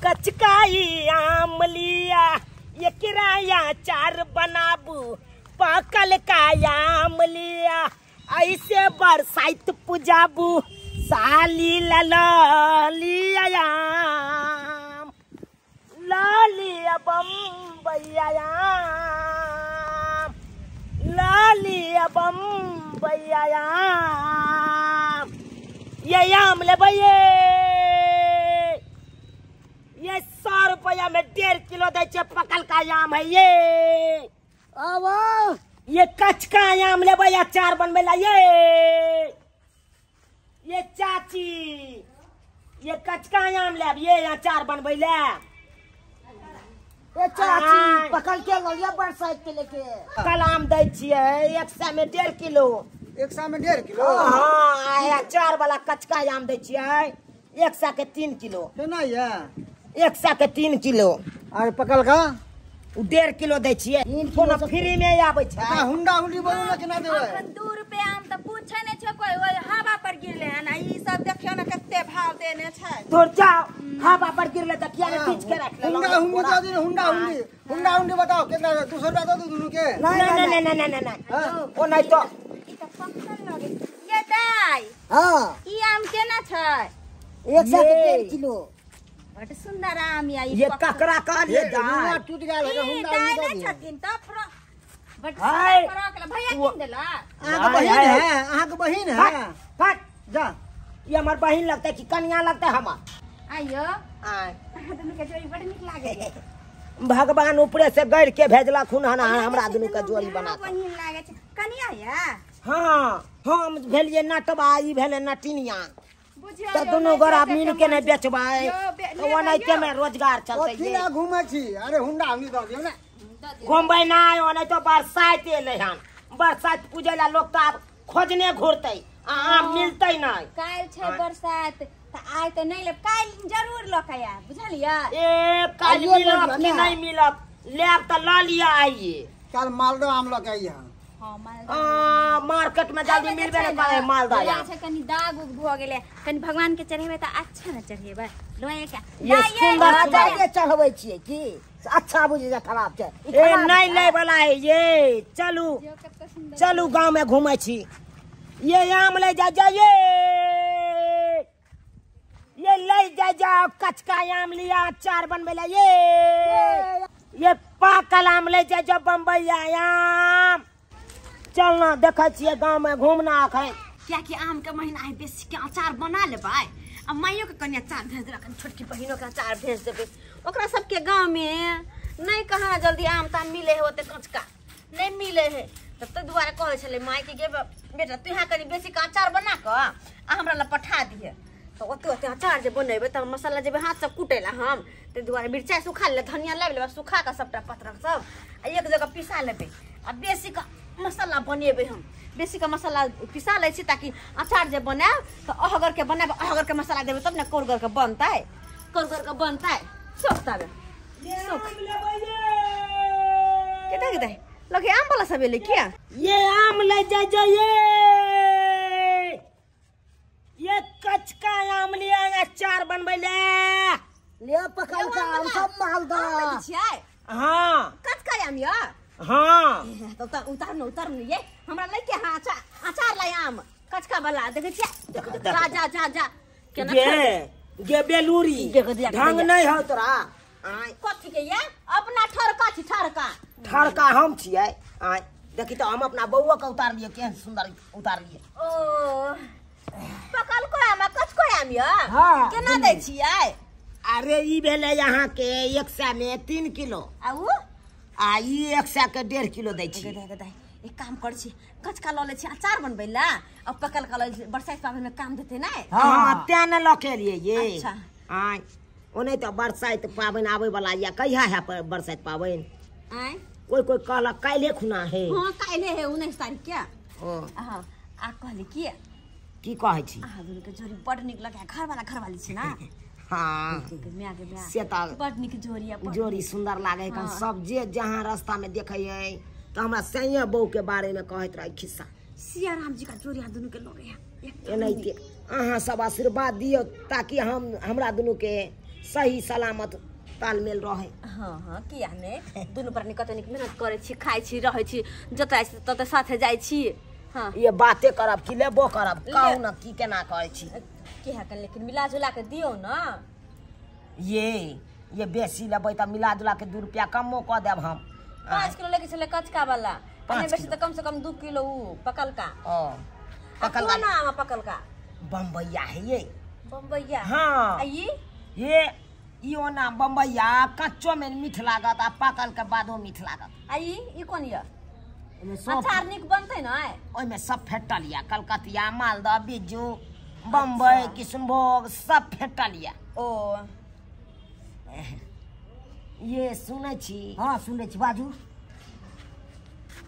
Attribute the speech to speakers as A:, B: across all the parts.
A: कचकाई आम लिया ये किराया चार बनाबू पकल का आम लिया ऐसे बरसाइत पुजाबू साली लिया आम लालिया बम्बैया आम लालिया बम्बैया आम ये आम लेबै ये 100 रुपया में 1.5 किलो दै छै पकल का आम है ये।
B: अब
A: ये कचका आम लेबै अचार बनबै ला ये चाची ये कचका आम लेब ये अचार बनबै ला।
B: ए चाची पकड़ के ललिया बरसात के लेके
A: कल आम दै छियै 100 में 1.5 किलो।
C: 100 में 1.5 किलो?
A: हाँ अचार वाला कचका आम दै छियै 100 के 3 किलो।
C: केना ये?
A: 100 के 3 किलो।
C: अरे पकल का
A: 1.5 किलो दै छियै कोनो फ्री में आबै छै।
C: हुंडा हुंडी बोलू ना केना देबै?
D: अखन 2 रुपया आम त पूछै नै छै कोई, ओइ हवा पर गिरले हन। ई सब देखियो ना कते भाव देने छै।
A: तोर जाओ हवा पर गिरले त किया ने पीछ के राख ले।
C: हुंडा हुंडी दे दे, हुंडा हुंडी, हुंडा हुंडी बताओ कितना? 200 रुपया दे दो दुनू के।
A: नहीं नहीं नहीं नहीं नहीं ओ नहीं तो
D: ई त पकल लगे। ये दाई
B: हां
D: ई आम केना छै?
B: 100 के 1.5 किलो।
D: बड सुंदर आम या
A: ये ककरा कहलिए
C: दाई टूट गेल है। हुंडा
D: हुंडी छथिन त बड सुंदर फरक भैया किन देला।
C: अहाँ के बहिन है? अहाँ के बहिन है?
A: फट
C: जा
A: ये हमर बहिन लगतै कि कन्या लगतै हमर?
D: आइयो
A: आय
D: अहाँ दुनू के जोड़ी बड नीक लागे।
A: भगवान ऊपरे से गढ़ के भेजला खुन हमरा दुनू के जोड़ी बना के।
D: बहिन लागे छै कन्या या?
A: हां हम भेलिए नटबा ई भेले नटिनिया त दुनू गोरा मिल के नै बेचबै ओनाहिते में रोजगार चलतै।
C: कथी ला घूमै छी? अरे हुंडा हुंडी दऽ दियौ ने।
A: घूमबै नै ओनाहितो बरसाइत एलै हन। बरसाइत पूजै ला लोग त आब खोजने घुरतै आ आम मिलतै नै।
D: काल्हि छै बरसात त आइ त नै लेब, काल्हि जरूर लऽ के आयब बुझलियै?
A: ए काल्हि मिलत कि नै मिलत? लेब त लऽ लिअ आइये।
C: काल्हि मालदह आम लऽ के आइये।
D: हां मालदह
A: मार्केट में जल्दी मिलबे नै करे मालदह आम।
D: छै कनी दाग उग भ गेलै, कनी भगवान के चढ़ेबै त अच्छा न चढ़ेबै। लोए के
A: ये सुंदर
B: सुंदर चढ़बै छियै की अच्छा बुझै छै खराब छै?
A: ए नै लै वाला है ये। चलू चलू गांव में घूमै छी। ये आम ले जा जा ये ले जा जाओ कचका आम लिया अचार बनबै ला ये पाकल आम ले जा जाओ बम्बैया आम। चलना देखै छियै गांव में घूमना अखन।
D: कियाकि आम के महीना है बेसी के अचार बना लेबै आ माइयो के कनि अचार भेज देबै, कनि छोटकी बहिनो के अचार भेज देबै। ओकरा सबके गांव में नहीं कहाँ जल्दी आम ताम मिले है, ओते कचका नहीं मिले है। तब तक दुआरे कहै छलै माय के गे बेटा तू यहाँ कनि बेसी के अचार बना कऽ आ हमरा लग पठा दिहे। तऽ ओते ओते अचार जे बनेबै तऽ मसाला जेबै हाथ से कुटै ला हम, ताहि दुआरे मिरचाइ सुखा लेबै, धनिया लाबि लेबै, सुखा कऽ सबटा पत्रक सब आ एक जगह पिसा लेबै आ बेसी के मसाला बनेबै हम। बेसी के मसाला पिसा लै छी ताकि अचार जे बनायब तऽ अहगर के बनायब, अहगर के मसाला देबै तब ने कौरगर के बनतै, कौरगर के बनतै। सोख ताबे सोख केते केते लगे आम वाला सब एलै किया?
A: ये आम ले जा जा ये कचका आम लिया अचार बनबै ले।
B: ले पकल का आम सब मालदह
D: छियै।
A: हां
D: कचका आम या?
A: हां
D: तब त उतार न उतार न ये हमरा लइके। हां अचार लाई आम कचका वाला देखै छियै? जा जा जा जा केना
A: गे बेलूरी ढंग नै हौ तोरा।
D: आय कथी के ये अपना ठरका छी? ठरका
A: ठरका हम छियै। आय देखी त हम अपना बौआ के उतारलियै केहन सुंदर उतारलियै।
D: ओ पकल को आम कचको आम या केना दै छियै?
A: अरे ई भेलै अहाँ के 100 में 3 किलो
D: आ उ
A: आ ई 100 के 1.5 किलो दै छी।
D: एक काम करै छी कचका लऽ लै छी अचार बनबै ला आ पकल का लऽ बरसाइत पाबनि में काम देतै नै?
A: हां तें ने लऽ के एलियै ये।
D: अच्छा
A: आय ओनै त बरसाइत पाबनि आबै वाला या कहिया है बरसाइत पाबनि?
D: आय
A: कोई कोई कहलक काल्हे खुना है।
D: हां काल्हे है 19 तारीख के।
A: ओ
D: हां आ कहली की
A: की कहै छी?
D: अहाँ दुनू के जोड़ी बड नीक लगै, घर वाला घरवाली छी ना?
A: हां से त
D: बड नीक जोड़ी है,
A: जोड़ी सुंदर लागे है। सब जे जहां रास्ता में देखै है त हमरा सैया बहू के बारे में कहैत रहे खिस्सा।
D: सियाराम जी का जोड़ी अहाँ दुनू के लगे है।
A: एनाहिते अहाँ सब आशीर्वाद दियौ ताकि हम हमरा दुनू के सही सलामत तालमेल रहे।
D: हाँ हाँ किया ने दुनू प्राणी कते नीक मेहनत करै छी, खाइ छी, रहै छी, जतऽ जाइ ततऽ साथे जाइ छी। हाँ
A: ये बाते करब कि लेबो करब, कहू ना की केना करै छी।
D: किया के लेकिन मिला जुला के दियौ ना।
A: ये बेसी लेबै तऽ मिला जुला के 2 रुपया कमो कऽ देब हम।
D: 5 किलो लेके छलै कचका वाला, नहि बेसी तऽ कम से कम 2 किलो उ पकलका।
A: ओ पकलका
D: ना आम पकलका
A: बम्बैया है ये,
D: बम्बैया।
A: हाँ
D: आ
A: ये ई ओना बम्बैया कच्चो में मीठ लागत आ पाकल के बादो मीठ लागत।
D: आ ई कोन ये? अचार नीक बनतै ने?
A: ओहिमे सब फेटल या, कलकतिया, मालदह, बिज्जू, बम्बई, किशनभोग सब फेटल या।
D: ओ
A: ये सुनै छी?
B: हाँ सुनै छी, बाजू।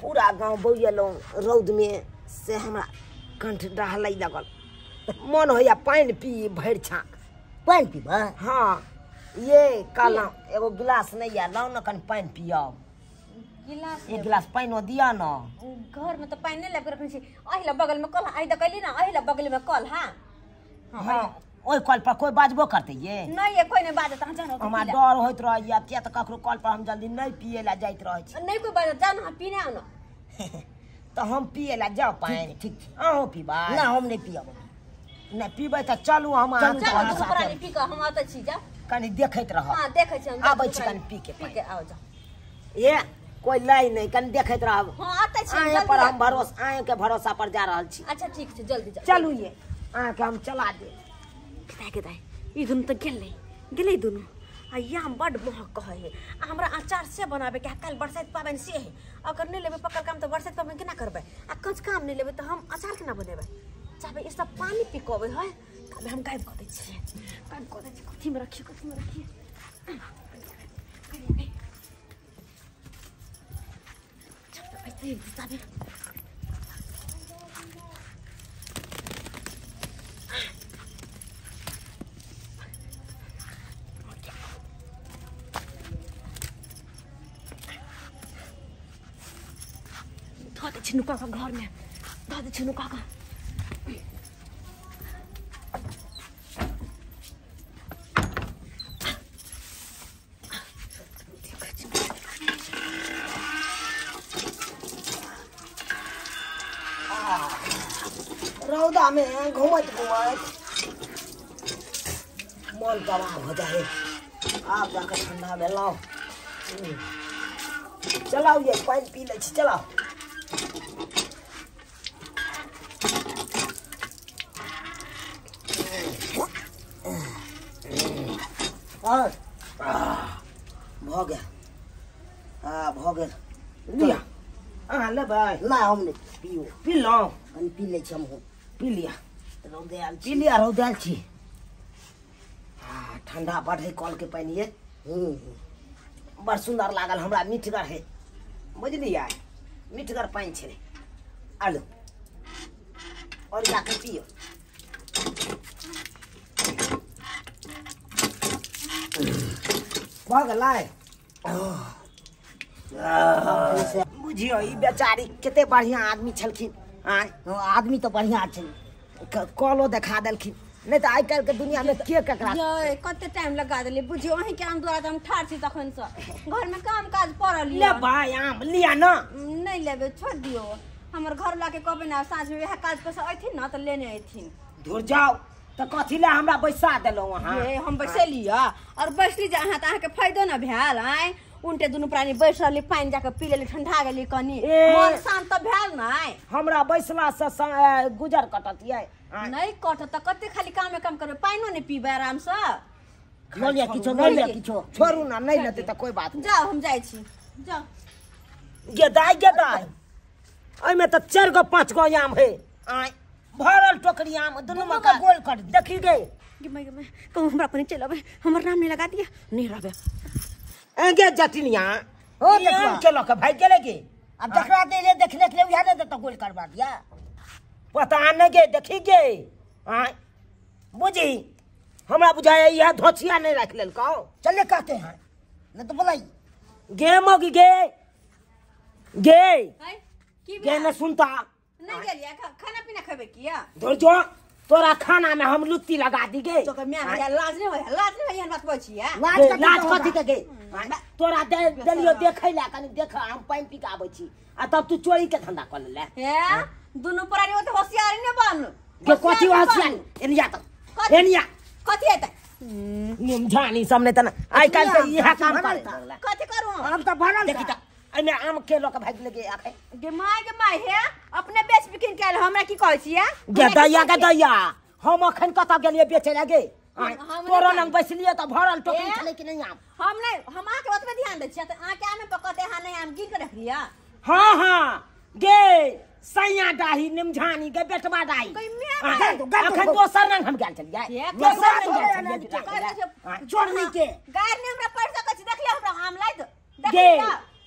A: पूरा गाँव बौएलहुँ रौद में से हमरा कंठ डहलै लगल, मन होइया पानि पी भरि छाक।
B: पानि पीबै?
A: हाँ ये कहलहुँ एगो गिलास नहीं या, लाउ न कनि पानि पियब।
D: गिलास?
A: एक गिलास पानिओ दिअ न।
D: घर में तो पानि नहीं लाबि के रखने छी, अहिला बगल में कल आइ तऽ कहली ना, अहिला बगल में कल। हाँ
A: हाँ ओहि कल पर कोई बाजबो करतै ये?
D: नहीं ये कोई नहीं बाजत, अहाँ जाउ न।
A: हमरा डर होइत रहैया किया तऽ ककरो कल पर हम जल्दी नहीं पिए ला जाइत रहै छी।
D: नहीं कोई बाजत, जाउ न अहाँ पीने आउ न।
A: तऽ हम पिए ला जाउ पानि?
B: ठीक।
A: अहूँ पीबै?
B: ना हम नहीं पियब।
A: नहीं पीबै तऽ चलू हम
D: चलू प्राणी पी कऽ हम अतै छी, जाउ
A: कनि देखैत रहब।
D: हाँ देखै छी हम,
A: आबै छी कनि पी के।
D: पी के आउ जाउ।
A: ये कोई लै नहीं, कनि देखैत रहब।
D: हाँ अतै छी,
A: अहें पर हम भरोसा, अहें के भरोसा पर जा रहल छी।
D: अच्छा ठीक छै, जल्दी जाउ।
A: चलू ये अहाँके हम चला देब।
D: कताय कताय ई दुनू तऽ गेलै गेलै दुनू। आ आम बड्ड महग कहै है, आ हमरा अचार से बनाबे के, काल्हि बरसाइत पाबनि से है, अगर नहि लेबै पकल काम तऽ बरसाइत पाबनि केना करबै, आ कचका आम नहि लेबै तऽ हम अचार केना बनेबै। चाहबै ई सब पानि पिकबै है तब हम गायब कऽ दै छियै, गायब कऽ दै छियै। कथीमे रखिए, कथीमे रखिए? धऽ दै छी नुका कऽ घरमे, धऽ दै छी नुका कऽ।
A: रौदा में घूमत घूमत मन तबाह हो जाए, आब जाकर ठंडा भेलहुँ। चलाउ ये पानि पी लै छी, चलाउ। भऽ गेल, हाँ भऽ गेल। लिअ अहाँ लेबै?
B: ना हम नहीं पियो।
A: पीलहुँ?
B: कनि पी लै छी हमहूँ।
A: पी लिअ,
B: रौदे आयल
A: पी लिअ, रौद आयल छी। ठंडा बड़ है कल के पानि ये, बड़ सुंदर लागल हमरा, मीठगर है बुझलियै, मीठगर पानि छलै। आलू और जाके पियो। भऽ गेलै? बुझियौ ई बेचारी कते बढ़िया आदमी छलखिन। आँय
B: आदमी तऽ बढ़िया छै,
A: कलो देखा देलखिन, नहीं तऽ आइ काल्हि के दुनिया में के केकरा।
D: ये कते टाइम लगा देलियै बुझियौ, अहीं के आम द्वारा तऽ हम ठाढ़ छी तखन से, घर में काम काज पड़ल
A: ले भाई आम लिया ना।
D: नहीं लेबै, छोड़ दियौ, हमर घर वाला के कहबै ना साँझ में वएह काज पर से अयथिन ना तऽ लेने अयथिन।
A: धुर जाउ तऽ कथी लए हमरा बैसा देलहुँ अहाँ?
D: ये हम बैसेली और बैसली जे अहाँ तऽ अहाँके फायदो ना भेल। आँय उनटे दुनू प्राणी बैस रहली, पानि जाके पी लेली, ठंडा गेली कनी, मन शांत तऽ भेल नै।
A: हमरा बैसला से गुजर कटत ये?
D: नहीं कटत तऽ कते खाली कामे काम करबै, पानिओ नहि पीबै आरामसँ।
B: लऽ लिअ किछो, लऽ लिअ किछो।
A: छोड़ू ना, नहीं लेतै तऽ कोई बात नहीं।
D: जाउ हम जाइ छी, जाउ।
A: गेदाय गेदाय एहिमे तऽ 4 गो 5 गो आम है। आँय भरल टोकरी आम दुनू में
B: गोल कर दी।
A: देखी गे
D: कहूँ हमरा अपने चलि अबै, हमर नाम नहीं लगा दिया, नहीं रहबै।
A: गे जटिनिया
B: हो
A: आम के लऽ कऽ भागि गेलै गे।
B: अब देखला दे रे, देखने के लिए उहे ने देता गोल करवा दिया।
A: पता नहीं गे, देखी गे। आँय बुझी हमरा बुझाया यह धोचिया नहीं रख लेलकौ।
B: चले कहते हैं नहीं तो बोलाई
A: गे मौगी गे गे
D: की
A: गे न सुनता
D: नहीं गेलियै। खाना पीना खेबै किया?
A: धुर जो, तोरा खाना में हम लुत्ती लगा दी गे।
D: तो मैं लाज नहीं होय, लाज नहीं होय, एहन बात कहै छियै।
A: लाज कथी के गे? तोरा देलियो देखै ला, कनी देख हम पानि पी के आबै छी आ तब तू चोरी के धंधा कर ले।
D: हे दुनु प्राणी ओते होशियारी ने बन
A: गे। कथी होशियारी? एनिया त एनिया
D: कथी हेतै?
A: निमझानी सब नै त आइ काल्हि त इएह काम करे लगला।
D: कथी करू
A: हम त भरल देखी त एने आम के लऽ के भागि गेलै आखै।
D: गे my गे my, हे अपने बेच बिकिन के आयल, हमरा की कहै छियै?
A: गे दैया गे दैया, हम अखन कतऽ गेलियै बेचै लए गे? तोरो लग बैसलियै तऽ भरल टोकरी छलै कि नहि आम?
D: हम नहि, हम अहाँके ओतबे ध्यान दै छियै तऽ अहाँके आमे पकते अहाँ नहि आम गिन के रख लिअ।
A: हाँ हाँ गे सैया डाही निमझानी गे बेटवा डाही, अखन दोसर रंग हम गेल छलियै, दोसर रंग गेल छलियै
B: चोरनी के
D: गायर ने हमरा पढ़ सकै छी। देखलियै हमरा आम लाइ दो
A: गे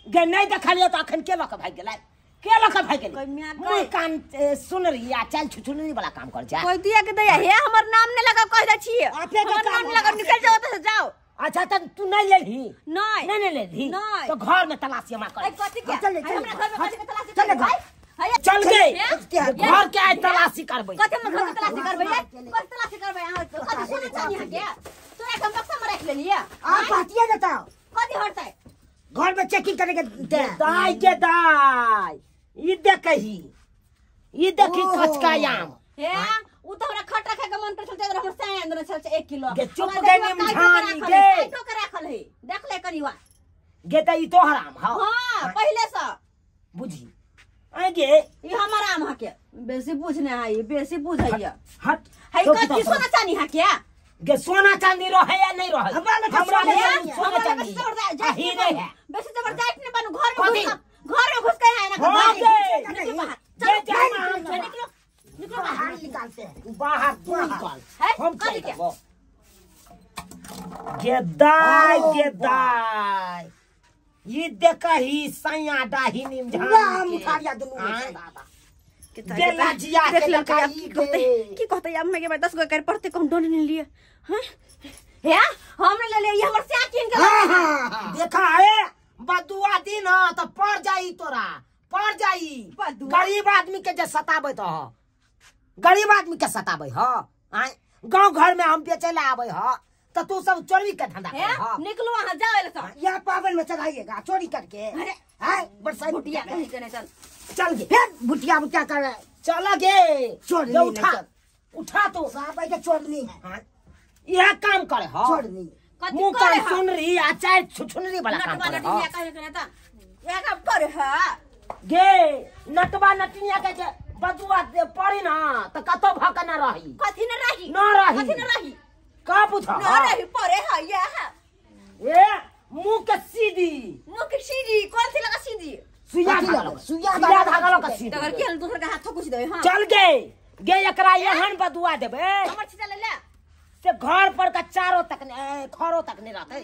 A: गे नहि देखलियै तऽ अखन के लऽ के भागि गेलै? के लऽ के भागि गेलै? मुँह कान सुन रही आ चल छुछुनरी वाला काम कर जा।
D: कोई दिया के दैया, हे हमर नाम नहि लगाव कह दै छियै, हमर नाम लगाव, निकल जाओ ओतऽ से जाओ।
A: अच्छा त तू नहीं लेलही?
D: नहीं
A: नहीं नहीं लेलही तो घर में तलाशी हमरा कर।
D: कथी के हमरा घर में कथी के तलाशी करबै?
A: चल गे घर के आइ तलाशी करबै।
D: कथी हम घर के तलाशी करबै? कथी तलाशी करबै अहाँ? कथी सोना चानी अहाँ के तोरा के हम बक्सा में राख लेलियै।
B: आप हटिए बताओ
D: कथी हटतै?
B: घर में चेकिंग करे के
A: दाई के दाई ई देखही, ई देखी कचका आम।
D: हे उ त हमरा खट रखे के मन पर छल, हमर साया अंदर छल 1 किलो।
A: गे चुप गे निमझानी गे,
D: तो के राखल है, देख ले कनिवा
A: गे त ई तोहर आम। हां
D: हां पहिले से
A: बुझी आइ गे
D: ई हमर आम ह के बेसी बुझने है, बेसी बुझैया।
A: हट
D: है कथी सोना चानी है के
A: गे? सोना चांदी रहे या नहीं रहे हमरा ले सोना चांदी ही नहीं है।
D: बेसी जबरदस्ती ने बनू, घर में घुस, घर में घुस के है ना।
A: चल
D: चल निकलो निकलो
B: बाहर निकालते हैं
A: बाहर, तू निकाल हम चल के। गेदाई गेदाई ई देखही सैया डाही निमझानी
B: पूरा हम उठा लिया दुनू दादा
A: के
D: देख लड़का की कहते, की कहते अब मैं के 10 गो कर पड़ते कम don't नहीं लिए। हां हे हम ले ले, ये हमर से किन के
A: देखा है बदुआ दिन त पड़ जाई तोरा, पड़ जाई। गरीब आदमी के जे सताबै त गरीब आदमी के सताबै ह। गांव घर में हम बेचे ला आबै ह त तू सब चोरी के धंधा कर ह।
D: निकलो वहां जाओ एले सब
B: यहाँ पावन में चढ़ाइएगा चोरी करके।
D: अरे
B: हैं बरसात
D: भुटिया कहीं के नहीं। चल
A: चल गे
B: फिर भुटिया भुटिया कर
A: चल गे
B: चोरी
A: उठा उठा तो
B: साहब के चोरनी है
A: यह काम करे ह।
B: चोरनी
A: मुंह कान सुन रही आ चाहे छुछुनरी वाला काम करे ह।
D: कहीं के नहीं त यह काम करे ह
A: गे नटवा नटनिया के जे बदुआ पड़ी ना त कतौ भक न रही।
D: कथी न रही?
A: न रही।
D: कथी न रही?
A: का पूछ
D: न रही परे है ये है
A: ए मुंह के सीधी,
D: मुंह के सीधी कौन सी लगा सीधी?
A: सुइया धागा, सुइया धागा लगा सीधी।
D: तगर के दूसर के हाथों कुछ दे। हां
A: चल गे गे एकरा एहन बदुआ देबे
D: हमर छीटा ले ले
A: से घर पर का चारों तक ने खरो तक नहीं रहते,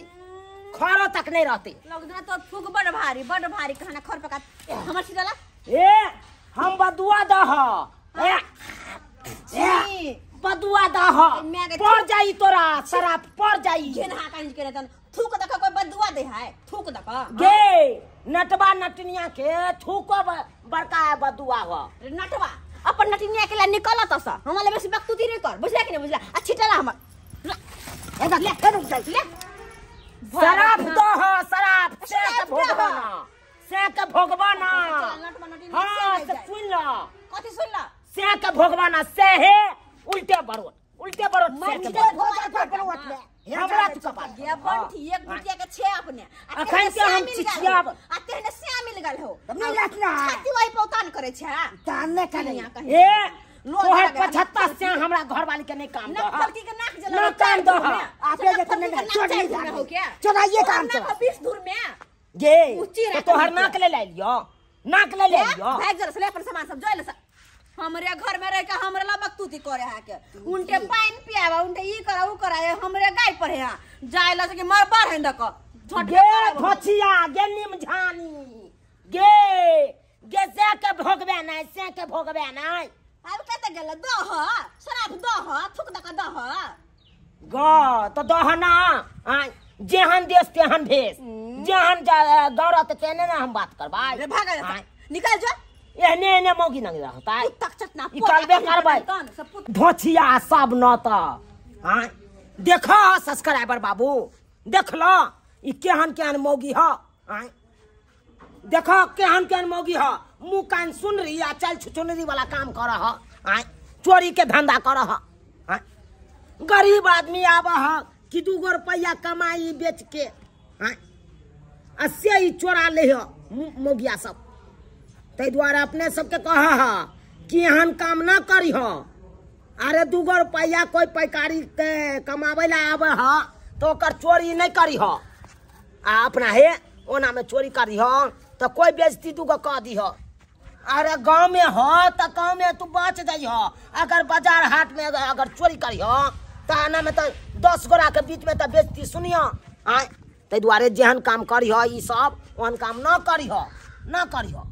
A: खरो तक नहीं रहते।
D: लगना तो फूक बड़ भारी, बड़ भारी कहना खर पका हमर छीटा ला।
A: ए हम बदुआ दह ए बदुआ दह पड़ जाई तोरा शराब पड़ जाई।
D: घेनहा कांज के रहतन थूक दक कोई बदुआ दे है थूक दक
A: गे नटवा नटनिया के थूको बड़का बदुआ हो।
D: नटवा अपन नटनिया के ला निकलत स हमरा ले बेसी बकतूती नहीं कर, बुझला कि नहीं बुझला? आ छिटला हमर
B: ए ले ले रुक जा
D: ले
A: शराब दह शराब से के भोगबा ना, से के भोगबा ना। हां से सुन ल
D: कथी सुन ल?
A: से के भोगबा ना से हे उल्टे बरोट, उल्टे बरोट से के हमरा तू कपाल
D: ये बंठी एक गुटिया के छे अपने
A: अखन के हम चिचियाब
D: आ तेहने से मिल गेल हो
B: नहीं लटना
D: छाती वही पौतान करे छै
B: तान न करे
A: ए तोहर 75 से हमरा घर वाली के नहीं काम
D: दह
A: दह
D: फलकी के नाक जला
A: ना काम दह
B: आपे जे तने चोरी हो
D: क्या
B: चोराइए काम
D: चोरा 20 दूर में
A: गे तो तोहर नाक ले लियो, नाक ले लियो
D: भाग जरा से अपन सामान सब जोइल हमरे घर में रह के हमरे ला बकतूती करे है के उनटे पानी पियावा उनटे ई करा उ करा हमरे गाय पर है जाय ला से मर बाढ़ है दक
A: गे भछिया गे निमझानी गे गे से के भोगबे नै, से के भोगबे नै।
D: अब कते गेल दह शराब दह थूक दक दह
A: ग तो दह ना जेहन देश तेहन भेष, जेहन गौरत तेहने ना हम बात करबै।
D: रे भाग निकल जो
A: एहने एहने मौगी नंग रहतै।
D: तक चटना
A: ई करबे करबै। धोछिया सब न त हाँ देख सब्सक्राइबर बाबू देख ल ई केहन केहन मौगी ह। आय देख केहन केहन मौगी ह, मुँह कान सुन रही आ चल छुछुनरी वाला काम कर ह। आय चोरी के धंधा कर ह। आय गरीब आदमी आब ह कि 2 गो रुपया कमाई बेच के। आय आ से ई चोरा ले ह मौगिया सब। ताहि दुआरे अपने सबके कह ह कि एहन काम न करी ह। अरे 2 गो रुपया कोई पैकारी के कमाबै ला आबै ह तो ओकर चोरी नहीं करी ह। आ अपना हे ओना में चोरी करी ह तो कोई बेइज्जती 2 गो कह दी ह। अरे गाँव में ह तो गाँव में तू बच जाइ ह, अगर बाजार हाट में अगर चोरी करी ह तो आना में तो 10 गोरा के बीच में तो बेइज्जती सुनिय। आय ताहि दुआरे जेहन काम करी ह ई सब ओहन काम न करी ह, न करी ह।